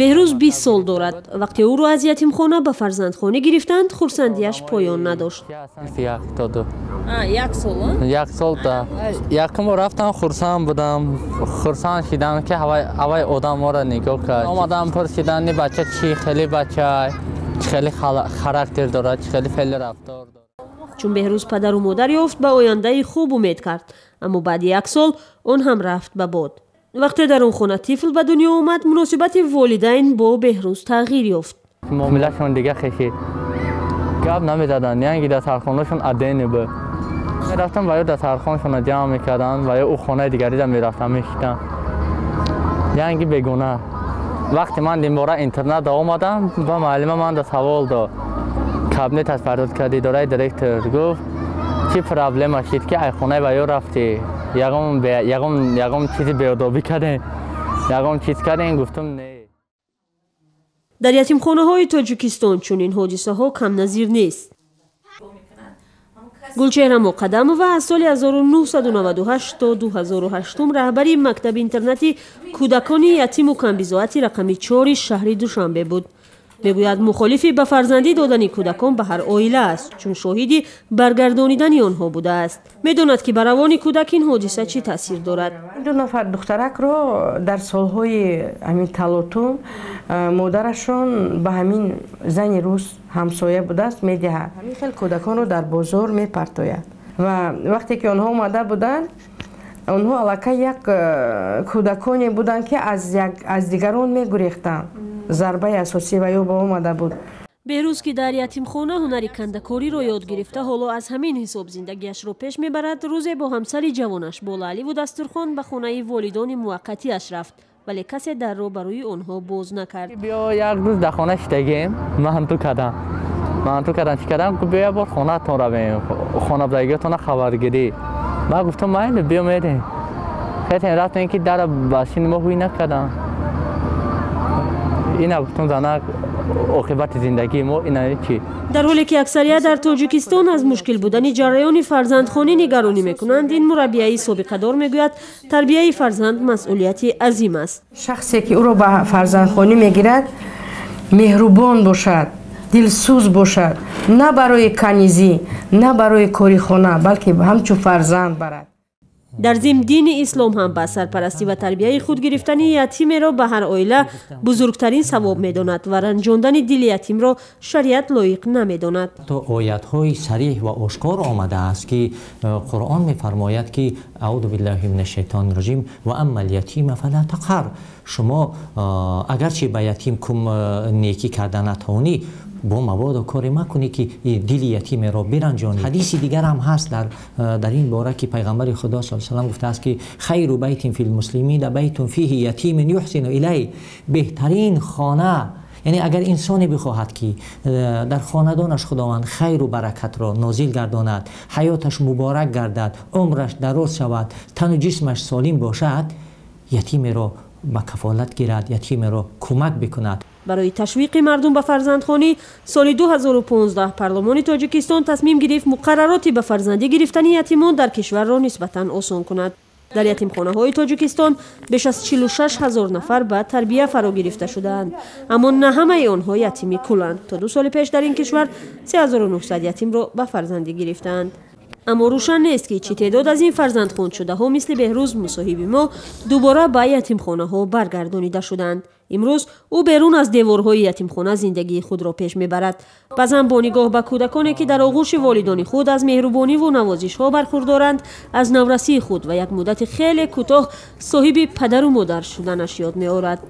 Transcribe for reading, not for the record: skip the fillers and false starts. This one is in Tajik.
Беҳрӯз 20 сол дорад. Вақте ӯро аз ятимхона ба фарзандхонӣ гирифтанд, хурсандиаш поён надошт. Як сол? Як сол, да. Якум бор рафтам, хурсанд будам. Хурсанд шидам, ки ҳавай одам моро нигоҳ кард. Омадам, пурсидан, ни бача чӣ хеле бача, чӣ хеле характер дорад, чӣ хеле феъли рафтор дорад. Чун Беҳрӯз падару модар ёфт, ба ояндаи хуб умед кард, аммо баъди як сол он ҳам рафт ба бод. Вақте дар он хона тифл ба дунё омад, муносибати волидайн бо Беҳрӯз тағйир ёфт. Муомилашон дига хешид, гап намезаданд, янги дастархонашон адени буд. Мерафтам ва ё дастархоншона ҷамъ мекарданд ва ё ӯ хонаи дигарида мерафтам, мешитам, янги бегуна. Вақте ман димбора интернат омадам, ба муаллима манда савол дод, кабинет аз фардод кард идораи директор, гуфт: «Чӣ проблема шид, ки ай хонаи ва ё рафтӣ? Ягон чизи беодобӣ кардем, ягон чиз кардем?» Гуфтам: «Не». Дар ятимхонаҳои Тоҷикистон чунин ҳодисаҳо камназир нест. Гулчеҳра Муқаддамова аз соли 1998 то 2008 раҳбари мактаби интернати кӯдакони ятиму камбизоати рақами 4 шаҳри Душанбе буд. Мегӯяд, мухолифи ба фарзандӣ додани кӯдакон ба ҳар оила аст, чун шоҳиди баргардонидани онҳо будааст. Медонад, ки ба равони кӯдак ин ҳодиса чӣ таъсир дорад. Ду нафар духтаракро дар солҳои ҳамин талотум модарашон ба ҳамин зани рус, ҳамсоя будааст, медиҳад. Ҳамин хел кӯдаконро дар бозор мепартояд ва вақте ки онҳо омада буданд, онҳо аллакай як кӯдаконе буданд, ки аз дигарон мегурехтанд. Зарбаи асосӣ ва ё ба омада буд. Беҳрӯз, ки дар ятимхона ҳунари кандакориро ёд гирифта, ҳоло аз ҳамин ҳисоб зиндагиашро пеш мебарад, рӯзе бо ҳамсари ҷавонаш бо лаъливу дастурхон ба хонаи волидони муваққатиаш рафт, вале касе дарро ба рӯи онҳо боз накард. Биё, як рӯз дар хона шидагем, манту кардам, манту кардам, чӣ кардам, гуфт: «Биё, як бор хонаатон равем, хонабудагиётона хабаргирӣ». Ман гуфтам: «Майли, биё, мерем». Хетен рафтем, ки дара ба сини мо ҳуй накардам. Ина, гуфтам, занак, оқибати зиндагии мо ина чӣ. Дар ҳоле ки аксарият дар Тоҷикистон аз мушкил будани ҷараёни фарзандхонӣ нигаронӣ мекунанд, ин мураббияи собиқадор мегӯяд, тарбияи фарзанд масъулияти азим аст. Шахсе ки ӯро ба фарзандхонӣ мегирад, меҳрубон бошад, дилсӯз бошад, на барои канизӣ, на барои кори хона, балки ҳамчун фарзанд барад. Дар зимн, дини ислом ҳам ба сарпарастӣ ва тарбияи худ гирифтани ятимеро ба ҳар оила бузургтарин савоб медонад ва ранҷондани дили ятимро шариат лоиқ намедонад. То оятҳои сариҳ ва ошкор омадааст, ки Қуръон мефармояд, ки أعوذ بالله من الشیطان الرجیم وأما اليتیم فلا تقهر. Шумо агарчи ба ятим некӣ карда натавонӣ, бо мабодо коре макунӣ, ки дили ятимеро биранҷонӣ. Ҳадиси дигар ҳам ҳаст дар ин бора, ки пайғамбари Худо с салам гуфтааст, ки خیر بيت في المسلمين بيت فيه يتيم يحسن إليه. Беҳтарин хона, яъне агар инсоне бихоҳад, ки дар хонадонаш Худованд хайру баракатро нозил гардонад, ҳаёташ муборак гардад, умраш дароз шавад, тану ҷисмаш солим бошад, ятимеро ба кафолат гирад, ятимеро кӯмак бикунад. Барои ташвиқи мардум ба фарзандхонӣ соли 2015 парлумони Тоҷикистон тасмим гирифт муқаррароти ба фарзандӣ гирифтани ятимон дар кишварро нисбатан осон кунад. Дар ятимхонаҳои Тоҷикистон беш аз 46 ҳазор нафар ба тарбия фаро гирифта шудаанд, аммо на ҳамаи онҳо ятими куланд. То 2 соли пеш дар ин кишвар 3900 ятимро ба фарзандӣ гирифтаанд, аммо рӯшан нест, ки чӣ теъдод аз ин фарзандхондшудаҳо, мисли Беҳрӯз, мусоҳиби мо, дубора ба ятимхонаҳо баргардонида шуданд. Имрӯз ӯ берун аз деворҳои ятимхона зиндагии худро пеш мебарад. Баъзан бо нигоҳ ба кӯдаконе, ки дар оғӯши волидони худ аз меҳрубониву навозишҳо бархурдоранд, аз наврасии худ ва як муддати хеле кӯтоҳ соҳиби падару модар шуданаш ёд меорад.